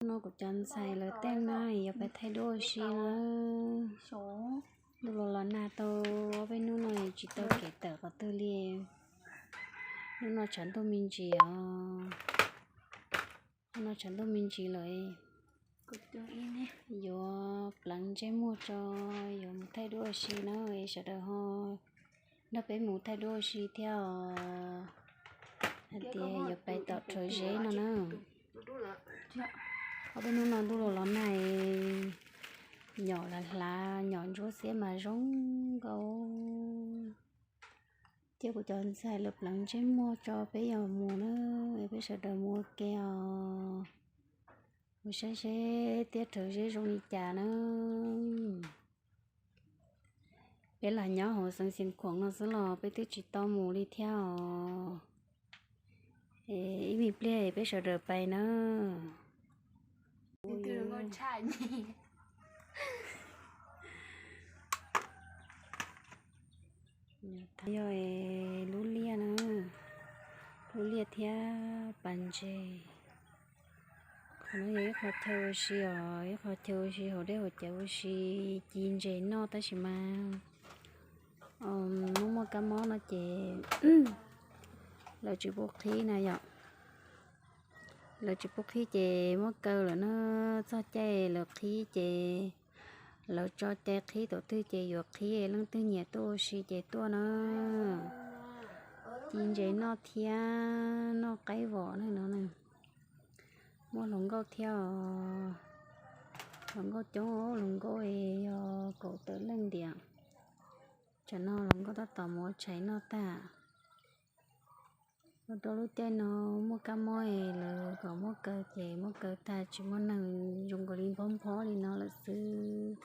Hnub no kuv cov ntxhais lawv tej na yuav pais thaij duab ua si na. Ntuj los los nag tau ob peb hnub no tsis tau kev tawm qhov twg li. Hnub no tshav ntuj me ntsis os. Hnub no tshav ntuj me ntsis lawm. Yuav pleev ntsej muag tso, yuav mus thaij duab ua si na, sawv daws ho nrog peb mus thaij duab ua si thiab os. Hais tias yuav pais tom rhawv zeb no na. Ob peb hnub no ntuj los los nag, nyom hlav hlav, nyom ntsuab xiab mas zoo nkauj. Cia kuv cov ntxhais lawv pleev ntsej muag tso peb yuav mus na, peb sawv daws mus ua ke os. Mus saib seb tiaj rhawv zeb zoo li cas na. Peb lam nyob hauv xeev Xeev Khuam no xwb los peb twb tsis tau mus li thiab os. Ib me pliag peb sawv daws pais na. Yog lub liaj na, lub liaj thiab pas ntses. Qhov no yog ib qho chaw ua si os, ib qho chaw ua si haus dej haus cawv ua si, ci ntses noj tab sis mas muaj muaj kab mob no ces lawv tsis pub qhib na yom. Lawv tsis pub qhib ces muab kaw lawm na, txog caij lawv qhib ces lawv tso cai qhib, thaum twg ces yuav qhib, leej twg nyiam tuaj ua si ces tuaj na. Ci ntses noj thiab noj qaib vom na no. Muaj hluas nkauj thiab os, hluas nkauj coob, hluas nkauj yog kaum tawm leej ntiag. Tsam no hluas nkauj tab tom mus ua tshais noj tag. Ua rau lub caij no muaj kab mob es lawv kom muab kaw ces muab kaw tag, tsis muaj neeg, zoo nkaus li nphob nphob li no lawm xwb.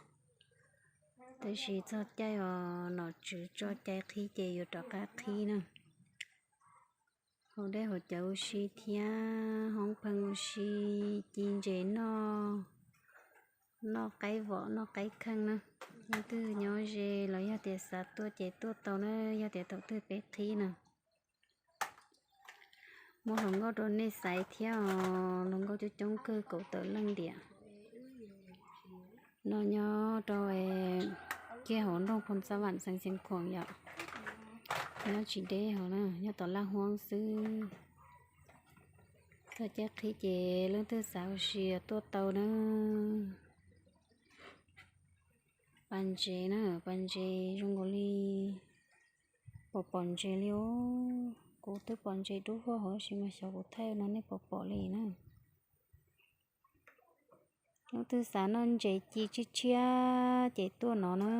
Tab sis txog caij os nom tswv tso cai qhib ces yuav rov qab qhib na. Haus dej haus cawv ua si thiab hoob pheej ua si, ci ntses noj, noj qaib vom noj qaib kheej na. Leej twg nyob ze los yog tias xav tuaj ces tuaj tau na, yog tias thaum twg peb qhib na. Muaj hluas nkauj rau nej xaiv thiab os, hluas nkauj coob coob kawg, kaum tawm leej ntiag. No nyob rau kiag hauv nroog Phoo Xab Vam xeev Xeev Khuam yom. Nyob tsis deb hauv na, nyob tom Laj Huab xwb. Txog caij qhib ces leej twg xav ua si tuaj tau na. Pas ntses na, pas ntses zoo nkaus li pom pom ntses li os. Kuv twb pom ntses dub huaj hauv tab sis mas xyov kuv thaij no nej puas pom li na. Leej twg xav noj ntses ci tshiab tshiab ces tuaj no na.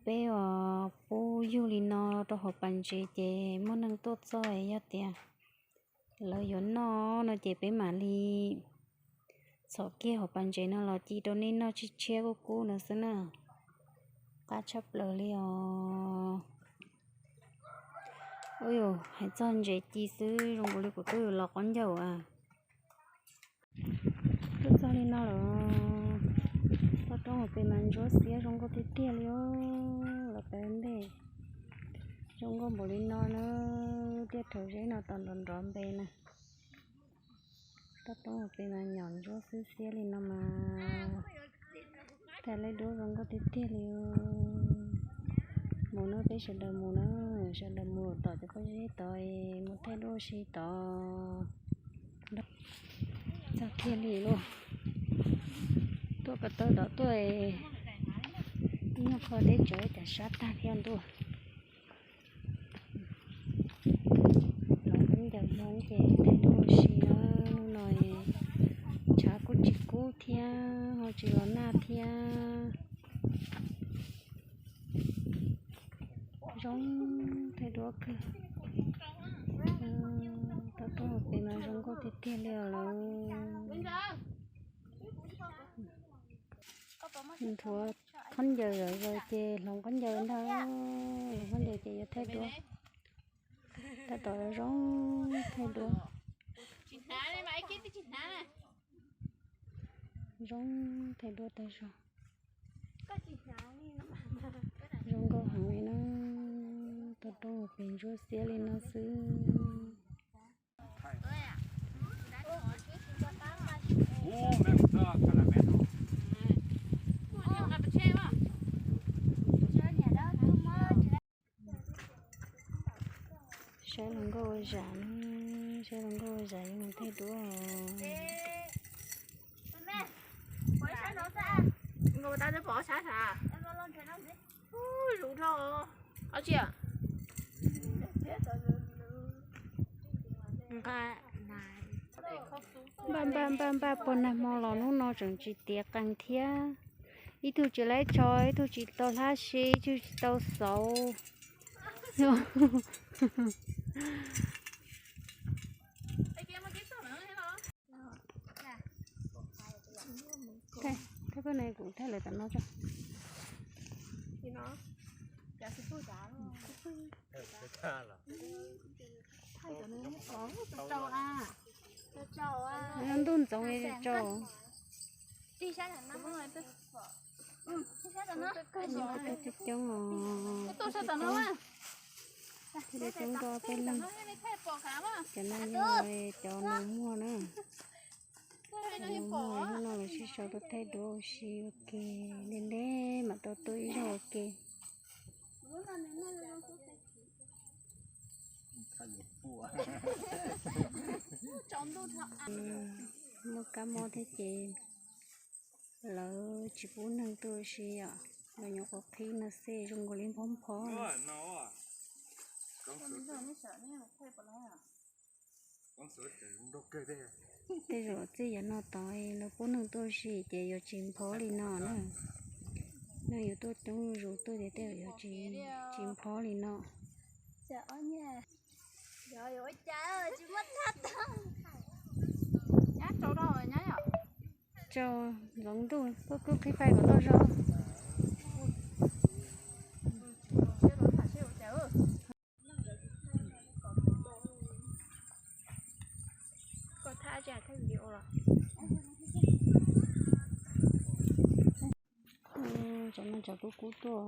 Peb os pub yug li no rau hauv pas ntses ces muaj neeg tuaj txog, yog tias lawv yuav noj no ces peb mam li txhom kiag hauv pas ntses no los ci rau nej noj tshiab tshiab kub kub no xwb na. Qab tshaj plaws li os. Ub yus, hais txog ntses ci xwb zoo nkaus li kuv twb los qaub ncaug a. Tuaj txog li no lawm, toj roob hauv pes mas ntsuab xiab zoo nkauj tiag tiag li os. Los pem ntej zoo nkauj npaum li no na, tiaj rhawv zeb no tom nrov nrov npe na. Toj roob hauv pes mas nyom ntsuab xwb xiab li no mas thaij lawv duab zoo nkauj tiag tiag li. Mus na, peb sawv daws mus na, sawv daws mus tom cov pob zeb tod, mus thaij duab ua si tod. Txog kiag li lauj. Tuaj ko taw tom tuaj, ib nyuag qho deb tsawv cas sab tag thiab ntuj. Los khaub ncaws hmoob ces thaij duab ua si na, hnub no tshav kuj tsis kub thiab ho tsis los nag thiab. Zoo thaij duab kawg. Toj roob hauv pes mas zoo nkauj tiag tiag li os lawm. Nthuav khaub ncaws lawm ces hloov khaub ncaws ntag, hloov khaub ncaws ces yuav thaij duab. Tab tom zoo thaij duab. Zoo thaij duab tag zog. Zoo nkauj heev li na, toj roob pes ntsuab xiab li no xwb. Saib hluas nkauj ua zam, saib hluas nkauj ua zam yuav mus thaij duab. Npaj npaj npaj npaj puag nag hmo los hnub no tseem tsis tiav qees thiab. Ib tug tsis laib tso, ib tug tsis tau hlab si, ib tug tsis tau xauv. Thaij, thaij pab ne, kuv thaij lawv tom no tso. Ntuj ntxoov li tso. Coob coob os. Thiaj li coob nrog peb leeg. Cov no yog cov nus muag na. Cov nus muag hnub no lawv sib sau rau thaij duab ua si ua ke, ntev ntev mam tau tuaj ib zaug ua ke. Muaj kab mob thiab ces lawv tsis pub neeg tuaj ua si os. Lawv nyuam qhuav qhib no xwb zoo nkaus li nphob nphob. Tej zaum txij yav no tod lawv pub neeg tuaj ua si ces yuav tsis nphob li no na. Neeg yuav tuaj coob zuj zus tuaj ces tej zaum yuav tsis, tsis nphob li no. Tsaug ntxoov ntuj, koj kuj qhib fais kom tau zoo. Cov no cov kub kub tuaj.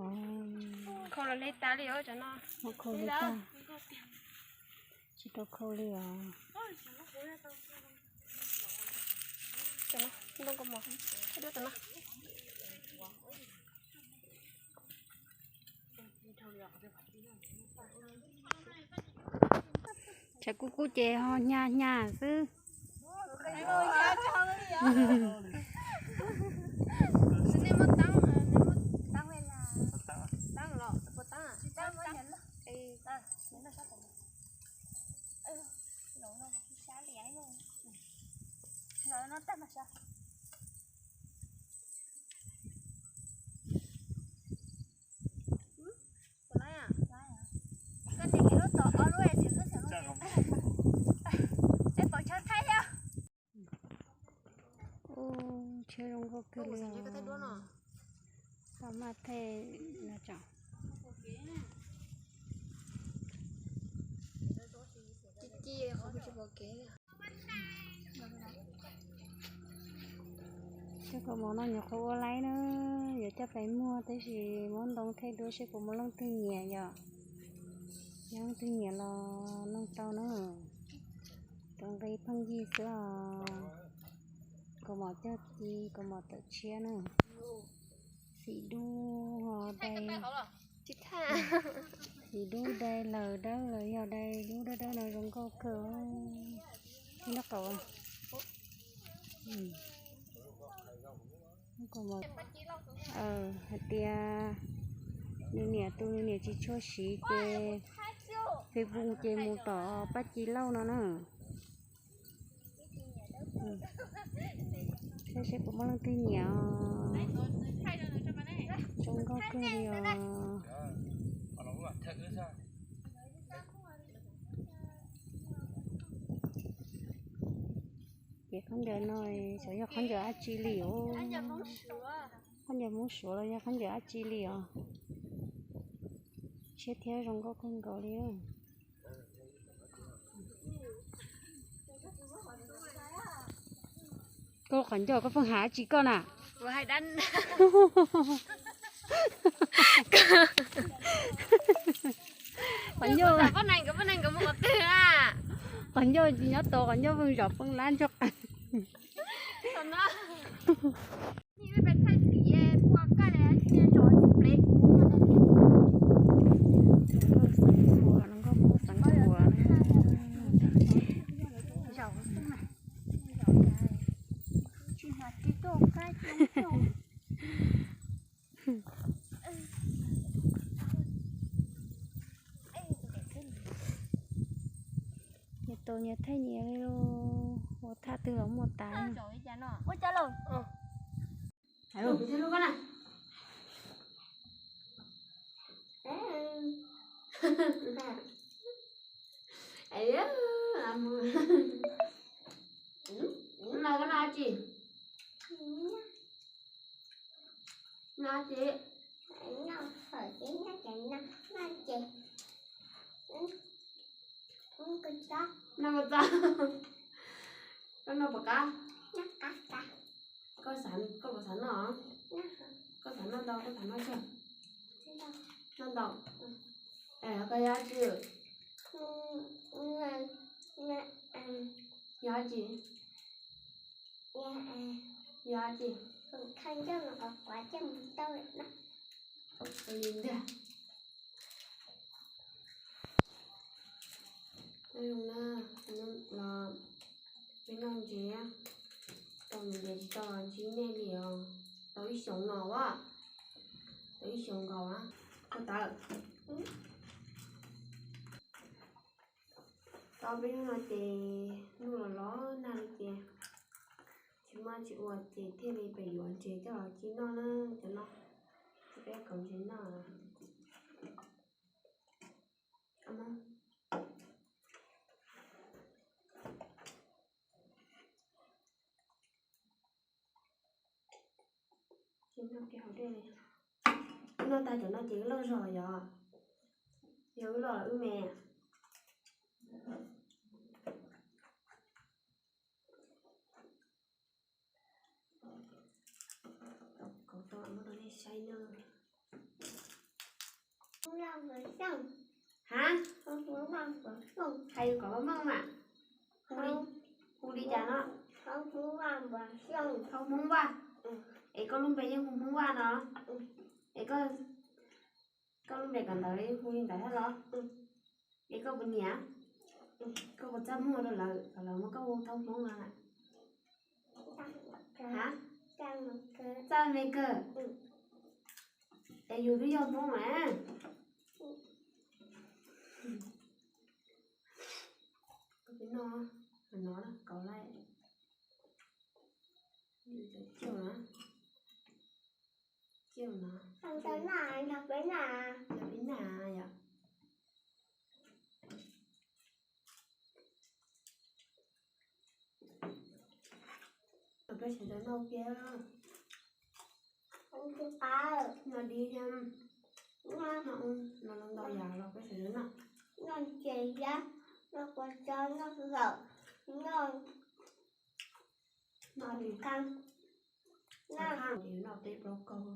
Khau li tas li os cov no. Muab khau li tag. Tsis tau khau li os. Tshav kub kub ces ho hnyav hnyav xwb. Ub, tshiab zoo nkauj kawg li os. Tau maj theej no tso. Cov kaus mom no nyuam qhuav ua laib na, yuav coj pais muag tab sis muab ntoo thaij duab seb puas muaj leej twg nyiam yom. Yog leej twg nyiam los noog tau na. Rau nqi pheej yig xwb os. Kaus mom cog ci, kaus mom tawm tshiab na. Xim dub ho dai, xim dub dai laws dawb los yog dai dub dawb dawb no zoo nkauj kawg. Tib nraub qaum. Hais tias nws niam tus nws niam tsis tshua siv ces Facebook ces mus tom Paj Ci Lauj no na. Saib seb puas muaj leej twg nyiam os. Zoo nkauj kawg li os. Ces khaub ncaws no xyov yog khaub ncaws dab tsi li os. Khaub ncaws Hmoob Suav los yog khaub ncaws dab tsi li os. Tshiab thiab zoo nkauj kawg nkaus li. Koj qhov ncauj koj pheej hais dab tsi koj na? Qhov ncauj, qhov ncauj tsis nyob tod, qhov ncauj pheej zov pheej lab ntsuag qees. Nkauj xeev khuas, nkauj Hmoob xeev khuas, Nyias thaij nyias li los, ua thaj twg los muaj tas. Ua cas los? No koj noj dab tsi? Noj dab tsi? Noj phom ces noj ces noj, noj ces noj kua txob. Koj noj puas qab? Koj xav, koj puas xav noj? Koj xav noj ntau, koj xav noj tsawg? Noj ntau. Es koj yog dab tsi? Yog dab tsi? Yog dab tsi? Li ntag. Nyob zoo na, los peb noj ntses, tau ntses tsis tau los ntsib nej li os. Tau ib xyoos no a, tau ib xyoos nkaus na. Koj tawm. Tau peb hnub no ces ntuj los los nag li ces tsis muaj tsis ua ces thiaj li pem yuav ntses coj los ci noj na cov no. Peb kauv ntses noj. Ces noj kiag hauv dej li. Wb noj tag cov no ces wb loj zog yog, yog wb loj los wb me. Kauv tau muab rau nej saib na. Hab, hais kom maj meej mas. Hu li cas no? Thaub Hmoob Vaj. Es koj lub npe yeej hu Hmoob Vaj no? Es koj lub npe kawm ntawv hu li ntawd thiab los? Es koj puas nyiam? Koj puas txaj muag rau lawv kom lawv muab koj hu Thaub Hmoob no na? Hab, txaj me kawg. Es yus twb yog Hmoob mas. Koj peb noj, no kauv lawm. Cov ciaj na, ciaj no, cov peb na yom. Peb sawv daws noj kiag. Noj dib thiab, noj ntau yam los peb sawv daws noj. Noj ntses thiab, noj kua txob, noj zaum, noj, noj li khab, noj li noj teb plaub kaug.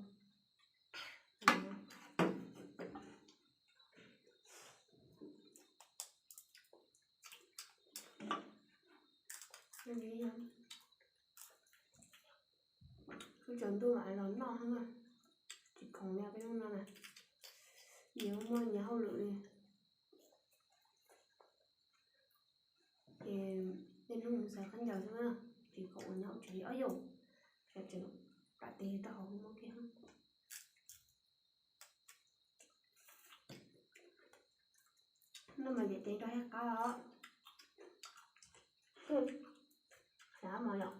Wb tsaus ntuj mam los noj na, tsis khoom li peb hnub no na, nyias muaj nyias hauj lwm li. Ces niaj hnub mus xaws khaub ncaws xwb na, tsis khoom ua nyob ua tsev li ob yaum, sawv tsees plam tes rau hauv muab kiag. Noj mas ntim tes rau thiaj qab os. Xav mos yom?